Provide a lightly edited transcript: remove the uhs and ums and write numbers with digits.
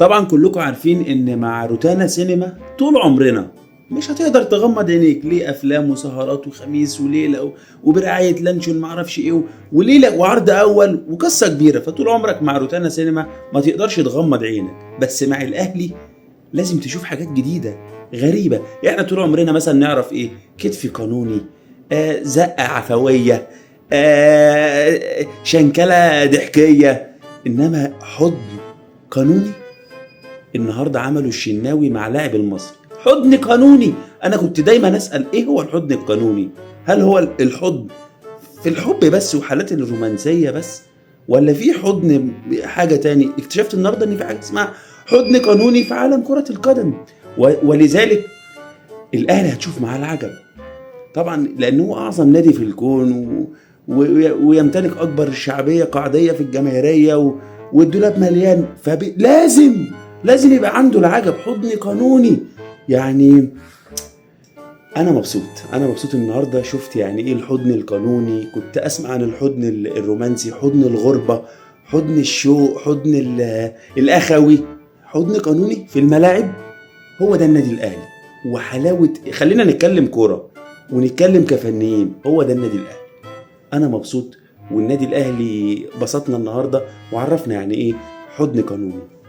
طبعا كلكم عارفين ان مع روتانا سينما طول عمرنا مش هتقدر تغمض عينيك، ليه افلام وسهرات وخميس وليلة وبرعاية لانشون معرفش ايه وليلة وعرض اول وقصة كبيرة. فطول عمرك مع روتانا سينما ما تقدرش تغمض عينك، بس مع الاهلي لازم تشوف حاجات جديدة غريبة. يعني طول عمرنا مثلا نعرف ايه؟ كتف قانوني، زقه عفوية، شنكله ضحكيه، انما حضن قانوني. النهارده عملوا الشناوي مع لاعب المصري حضن قانوني. انا كنت دايما اسال ايه هو الحضن القانوني؟ هل هو الحضن في الحب بس وحالات الرومانسية بس، ولا في حضن حاجة تاني؟ اكتشفت النهارده ان في حاجة اسمها حضن قانوني في عالم كره القدم، ولذلك الاهلي هتشوف معاه العجب طبعا، لانه اعظم نادي في الكون ويمتلك اكبر شعبية قاعديه في الجماهيرية والدولاب مليان، فلازم لازم يبقى عنده العجب، حضن قانوني. يعني انا مبسوط، انا مبسوط النهارده. شفت يعني ايه الحضن القانوني؟ كنت اسمع عن الحضن الرومانسي، حضن الغربة، حضن الشوق، حضن الاخوي، حضن قانوني في الملاعب. هو ده النادي الاهلي وحلاوة. خلينا نتكلم كورة ونتكلم كفنيين، هو ده النادي الاهلي. انا مبسوط، والنادي الاهلي بسطنا النهارده وعرفنا يعني ايه حضن قانوني.